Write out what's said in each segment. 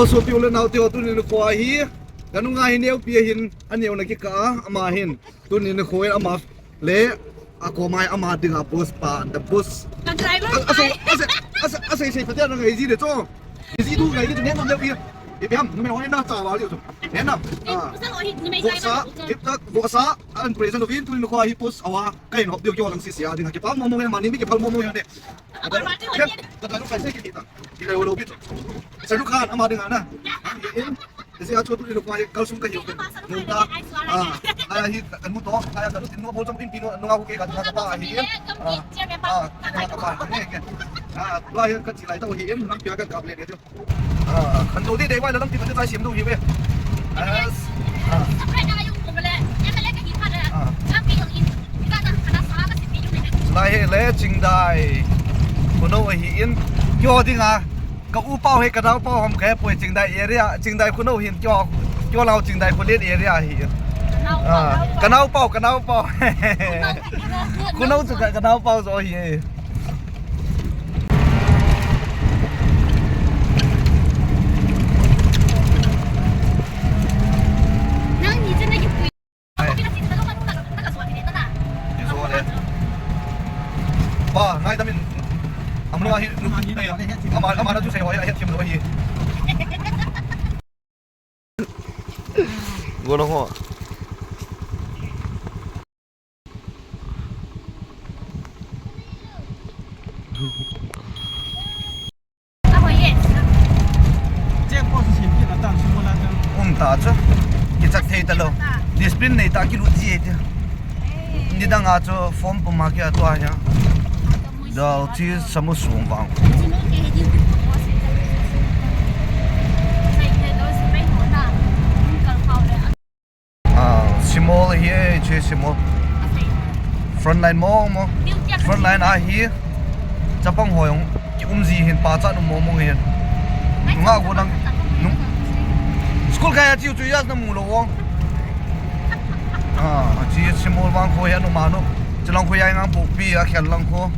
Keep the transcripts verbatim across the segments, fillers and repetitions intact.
Sopi u le nao te ho, tuni nikho hi, ka nunga hi neopi ahin, aneo na kikah a, ama hin, tuni nikho hi ama le, akoma hi ama dinga boss pa, the boss. Ka driver. A, asei, asei, asei, asei, asei, phatea na ngai ji le chu. Ji tu ngai ji tu ne nom le pi. Ipi ham, numei ho na cha wa le chu. Ne na. Ah. Vohsa, kiptak, vohsa, an present uvin, tuni nikho hi post awa, ka hin hop diu kio lang sisia dinga, kipa mo mo ne, mani mi kipa mo mo ne. Ka driver, ka driver, ka sei ki ta. Ki le wo lo pi chu. Shahrukh Khan, ama dinga na. Isi a chu tuni nikho hi kalsung ka hiu. Nung ta. Ah, ah, hi, ka nu to, ka ya ka nu tin nu bol chom pin pin nu, nu a ku ke ka ta ta hi. Ah, ah, ka ta ta ne ke. Ah, wa hi ka chi lai ta hi, lampi a ka kap le ke chu. Ah, khan to di dei wa lampi ka ta sim do hi ve. Yes. Ah. Ah. Lai hi le Chingdai. Khunou ahi in. Kio dinga. Ka u pau hi ka nao pau ham ka he poi Chingdai area, Chingdai Khunou hin kio, kio lau Chingdai Khullen area hi. Ah, ka nao pau, ka nao pau. Khunou chu ka, ka nao pau jo hi. Nang ni chana ki pui. Ai. Kizo le. Pa, ngai tamin. Amlo ahi, nu, ama, ama na chu sei hoi, ahi thim lo ahi. Go na ho. Um ta chu. Kichak thei ta lo. Discipline nei ta kilut ji e tia. Nidang a chu form puma kia tua hia. Dal chi samu sung vang. Ah, Simol hi e, che Simol. Frontline mo mo. Frontline ahi. Chapang ho jong ki um ji hin pa cha nu mo mo hin. Nga go lang. School kai a chiu chu ya na mu lo wong. Ah, chi Simol vang kho ya nu ma nu. Chilang kho ya ngang pu pi a khel lang kho.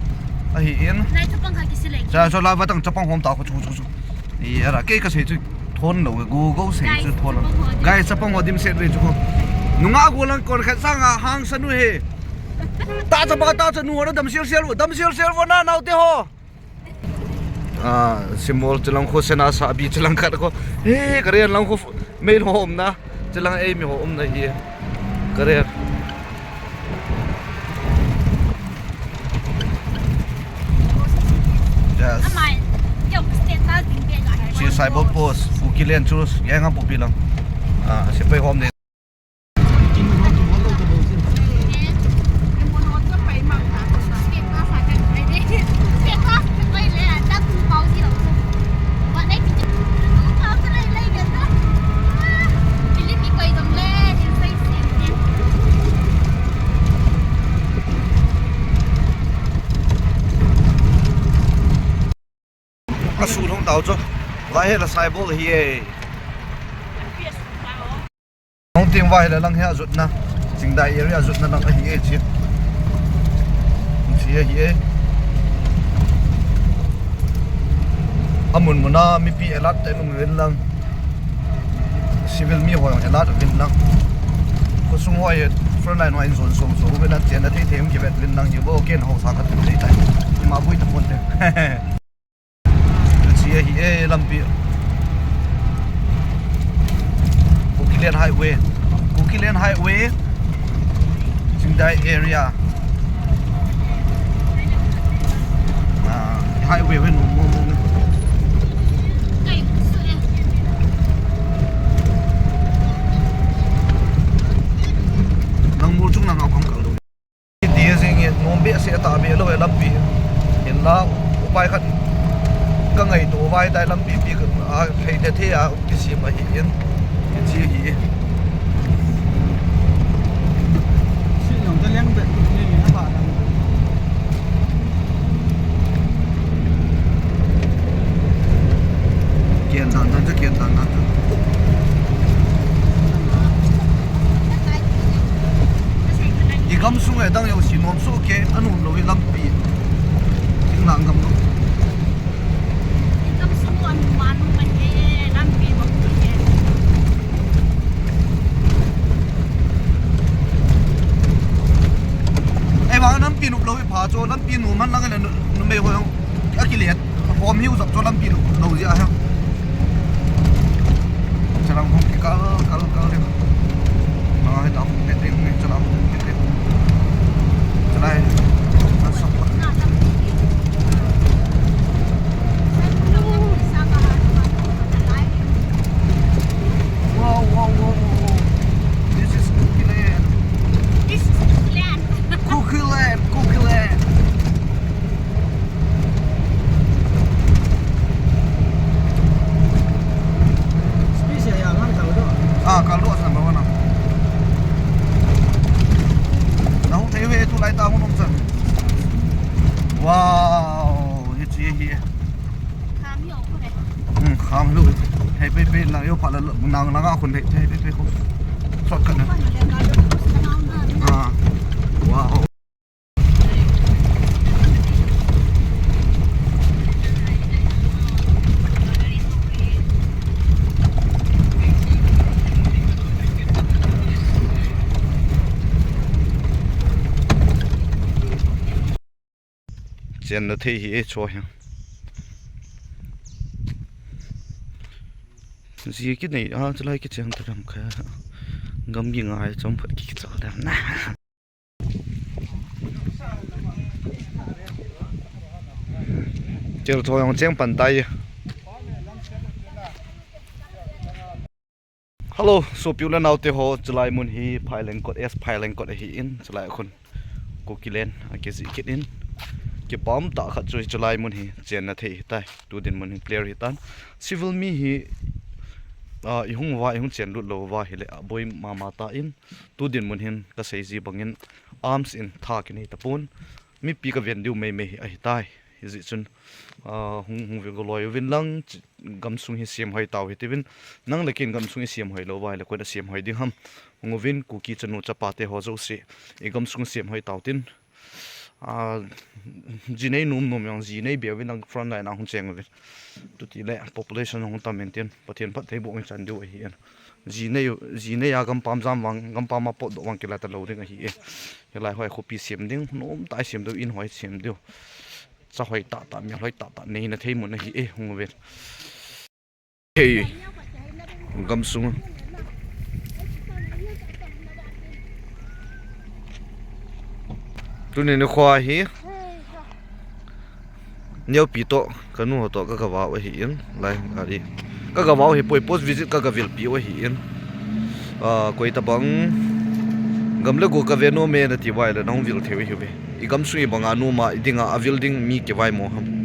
Ahi in. Nai chapang kha ki sile. Cha so la va tang chapang hom ta kho chu chu chu. Ni ara kei ka sei chu thon lo, go go sei chu thon lo. Guys, chapang ho dimset ve chu ko. Nunga go lang kon khat sanga hang sanu he. Ta chapa ta chanu ho dam sil sil, dam sil sil vo na nao te ho. Ah, Simol chilang kho sena sa bi chilang khat ko. He, ka ren lang kho mei lo hom na. Chilang ei mi ho um na hi. Ka ren. Yes. Chi Saibol Post, Kuki Len chu, yang a pupi lang. Ah, sipai hom ne. Ka su thong tau chu. Lai he la Saibol hi e. Hong ting vai la lang he a jutna. Chingdai area a jutna lang ahi e chi. Chi ahi e. Amun muna mipi alert te nung rin lang. Civil mi ho jong alert uvin lang. Khosung ho hi frontline ho in zon so so uvin lang, chenna thei thei um kivet uvin lang, hi bo ken ho sa khat thei tai. Ima bui ta pon te. Chi ahi e lampi. Kuki Len Highway. Kuki Len Highway. Chingdai area. Ah, highway ven mo mo mo. Nang mul chung nang au kam kal do. Ti jing e, nom behseh ta be lo e lampi. Hinla, upai khat ka ngaito vai tai lampi pi a, thei te thei a, kisem ahi in. Kichi ahi. Si jong ta leng be, ni ni na ba lam. Kian dan dan chu, kian dan dan chu. I gam sung e dang jong si nom soh kei, anun lou i lampi. Thinglang gam lou. I gam sung u anun ma nu man e, lampi Loi pha chu lampi nu man lang le nu, numei ho jong akile. Hom hiu jap chu lampi nu lo jia ha. Chalang hung kikal, kal, kal le. Ma he ta hung ne te, hung ne chalang hung ne te. Chalai. Sa sa. Wow, wow, wow, wow, wow. This is Kuki land. This is Kuki land. Kuki land, Kuki land. Space ya lang kal do. Ah, kal do sa ba na. Nahung thei ve tulai ta hung nom chan. Wow, hichi hi. Kham hi o ko le. Hmm, kham lu. Hei pe pe lang yo pha la nang lang a khun hei hei pe pe ko. Shortcut na. Ah. Wow. Chenna thei hi e cho hi. Ji kinei a chalai kichen ta dam kha. Gam gi ngai chom khat kichal dam na. Chel cho jong cheng pan tai. Hello, sopi u le nao te ho, chulai mun hi Phailengkot, S Phailengkot ahi in, chulai khun Kuki land akijih kit in. Kipah tah khat chu hi chulai mun hi chenna thei hi tai, tu dinmun hi clear hi tan. Civil mi hi, ah, i hung uva, i hung chen lut lou uva hile aboi mama ta in, tu dinmun hin ka sei ji bangin arms in tha kinei tapon, mipi ka ven diu mei mei hi ahi tai. Hijeh chun, ah, hung, hung vin ka loi uvin lang, chi-, gamsung hi siam hoi tau hitiuvin, nang le ken gamsung i siam hoi lou uva hile koin a siam hoi ding ham. Hung uvin Kuki chanu chapa te ho jouse, i gamsung siam hoi tau tin. Ah, ji nei nom nom jong, ji nei be uvin lang front line a hung cheng uvin. Tuti le population hung tam in tin, Pathen phatthei boh in chan diu ahi in. Ji nei, ji nei a gampam jam vang, gampam a potdoh vang kila ta lou ding ahi e. Hilai hoi khopi siam ding, nom tai siam diu, in hoi siam diu. Cha hoi tah tah, mel hoi tah tah, neina thei mun ahi e, hung uvin. Hei, gamsung. Tuni nikho hi. Neopi toh, ka nu ho toh, ka gavah u ahi in, lai, gari. Ka gavah u hi poi, post visit ka gavilpi u ahi in. Ah, koi tabang, gam le go ka ve nom e nati uva ile, nahung vil thei u ahiuve. I gamsung hi banga nom a, i dinga avil ding mi kivaimo ham.